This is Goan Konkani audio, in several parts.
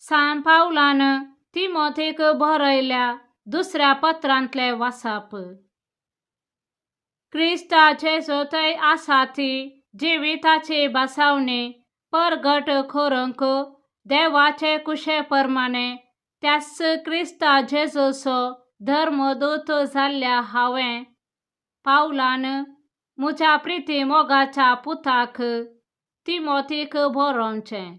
सांत पावलान तिमोथीक बरयल्या दुसऱ्या पत्रांतलें वाचप. क्रिस्ता जेजू थंय आसा ती जिविताची बसावणी परगट करूंक देवाचे कुशे प्रमाणे त्याच क्रिस्ता जेजूचो धर्मदूत जाल्ल्या हांवें पावलान म्हज्या प्रिती मोगाच्या पुताक तिमोथीक बरोवचें.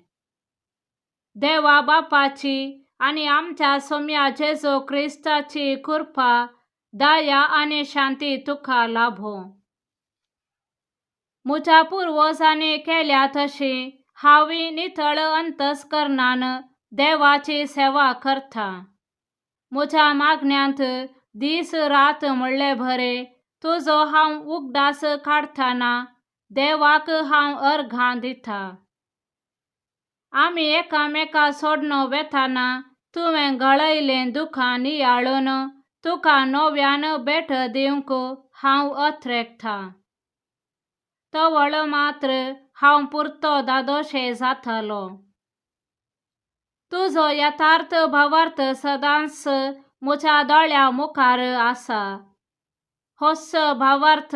देवा बापाची आनी आमच्या सोम्या जेजू क्रिस्ताची कृपा, दया आनी शांती तुका लाभो. म्हज्या पुर्वजांनी केल्या तशी हांवूय नितळ अंतस्करणान देवाची सेवा करता. म्हज्या मागण्यांत दीस रात म्हणले बरे तुजो हांव उगडास काडटना देवाक हांव अर्घां दिता. आमी एकामेका सोडून वेतना तुवें गळयलें दुकां नियाळून तुका नव्यान भेट दिवंक हांव अत्रेकता. तवळ मात्र हांव पुरतो धादोशें जातलो. तुजो यथार्थ भावार्थ सदांच म्हज्या दोळ्यां मुखार आसा. होच भावार्थ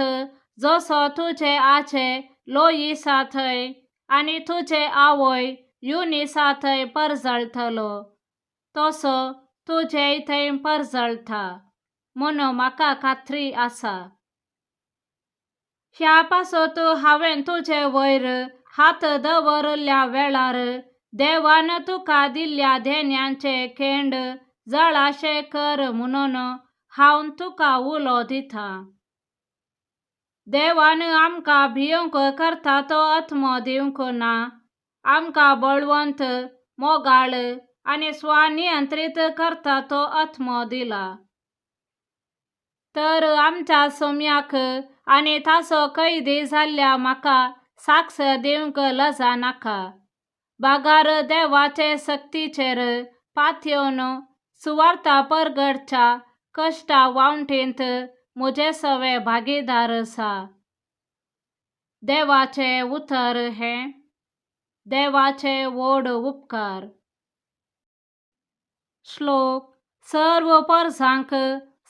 जसो तुजे आजे लोईसा थंय आनी तुजे आवय युनिसा थंय परजळटलो तसो तुजेय थंय परजळटा म्हूण म्हाका खात्री आसा. ह्या पासत हांवें तुजे वयर हात दवरिल्ल्या वेळार देवान तुका दिल्ल्या देण्यांचे केंड जळाशें कर म्हणून हांव तुका उलो दितां. देवान आमकां भिवंक करता तो आत्मो दिवंक ना, आमकां बळवंत, मोगाळ आनी स्वनियंत्रीत करता तो आत्मो दिला. तर आमच्या सोम्याक आनी ताचो कैदी जाल्ल्या म्हाका साक्ष दिवंक लजा नाका, बगर देवाचे सक्तीचेर पातयेवन सुवार्ता परगटच्या कश्टा वावटींत म्हजे सवे भागीदार आसा. देवाचें उतर हें देवाचे व्हड उपकार. श्लोक. सर्व परजांक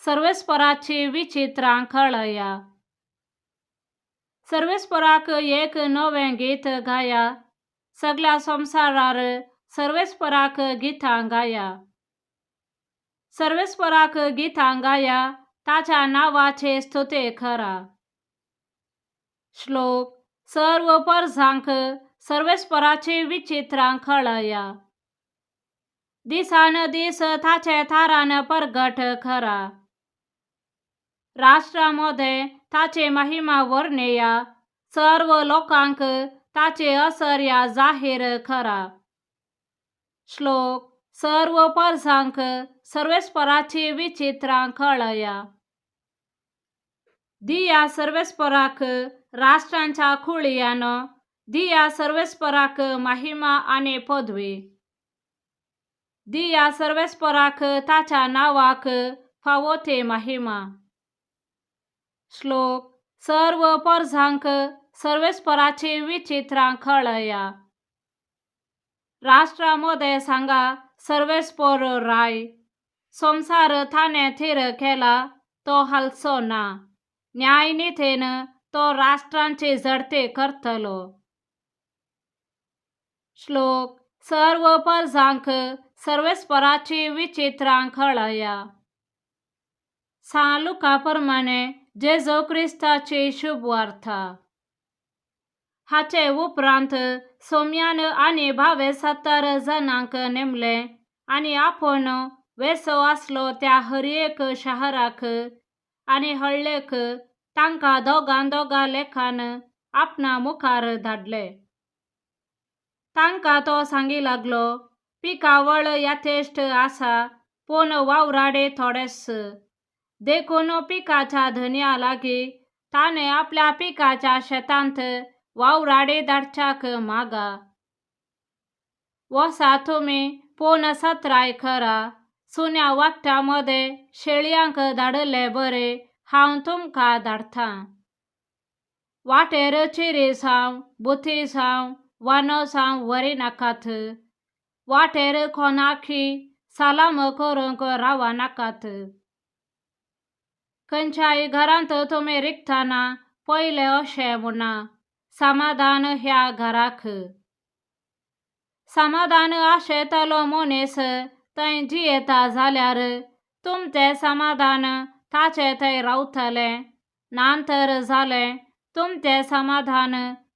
सर्वेस्पराची विचित्रां कळया. सर्वेस्पराक एक नवें गीत गाया, सगळ्या संवसारार सर्वेस्पराक गितां गाया. सर्वेस्पराक गितां गाया, ताच्या नांवाची स्तुती करा. श्लोक. सर्व परजांक सर्वेस्पराची विचित्रां कळया. दिसान दीस ताचे थारान परगट करा. राष्ट्रां मदें ताची महिमा वर्णया, सर्व लोकांक ताची असर्या जाहीर करा. श्लोक. सर्व परजांक सर्वेस्पराची विचित्रां कळया. दिया सर्वेस्पराक राष्ट्रांच्या कुळयानो, दिया सर्वेस्पराक महिमा आनी पदवी. दिया सर्वेस्पराक ताच्या नांवाक फावो ती महिमा. श्लोक. सर्व परजांक सर्वेस्पराची विचित्रां कळया. राष्ट्रां मदें सांगा सर्वेस्पर राय. संवसार ताणें थीर केला तो हालचो ना, न्यायनितीन तो राष्ट्रांची झडती करतलो. श्लोक. सर्व परजांक सर्वेस्पराची विचित्रां कळया. सांत लुका प्रमाणे जेजू क्रिस्ताची शुभवार्ता. हाचे उपरांत सोम्यान आनी बावे 70 जाणांक नेमले आनी आपूण वेसो आसलो त्या हर एक शहराक आनी हळ्ळेक तांकां दोगां दोगां लेखान आपणा मुखार धाडले. तांकां तो सांगी लागलो, पिकावळ यथेश्ट आसा पूण वावराडे थोडेच. देखून पिकाच्या धनया लागीं ताणें आपल्या पिकाच्या शेतांत वावराडे धाडच्याक मागा. वसा तुमी पूण सत्राय करा, सुन्या वागटा मदें शेळयांक धाडिल्ले बरें हांव तुमकां धाडटां. वाटेर चिरी जावं, बुती जावं, वानो जावं व्हरिनाकात. वाटेर कोणाकी सलाम करूंक रावा नाकात. खंयच्याय घरांत तुमी रिगतना पयलें अशें म्हणा, समाधान ह्या घराक. समाधान आशेतलो मनीस थंय जियेता जाल्यार तुमचें समाधान ताचें थंय रावतलें, ना तर जालें तुमचें समाधान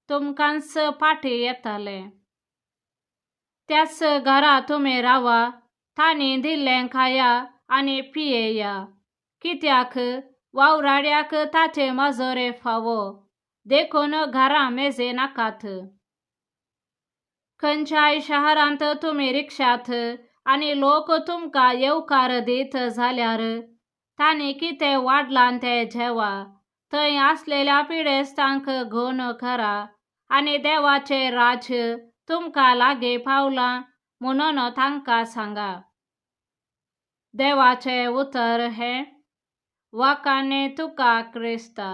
तुमकांच फाटीं येतलें. त्याच घरा तुमी रावा, तांणी दिल्लें खाया आनी पियेया, कित्याक वावराड्याक ताचे मजोरे फावो. देखून घरां मेजे नाकात. खंयच्याय शहरांत तुमी रिक्षात आनी लोक तुमकां येवकार दीत जाल्यार तांणी कितें वाडलां तें जेवा. थंय आसलेल्या पिडेस्तांक घेवन करा आनी देवाचें राज्य तुमकां लागीं पावलां म्हणून तांकां सांगा. देवाचें उतर हें. वाखाणे तुका क्रिस्ता.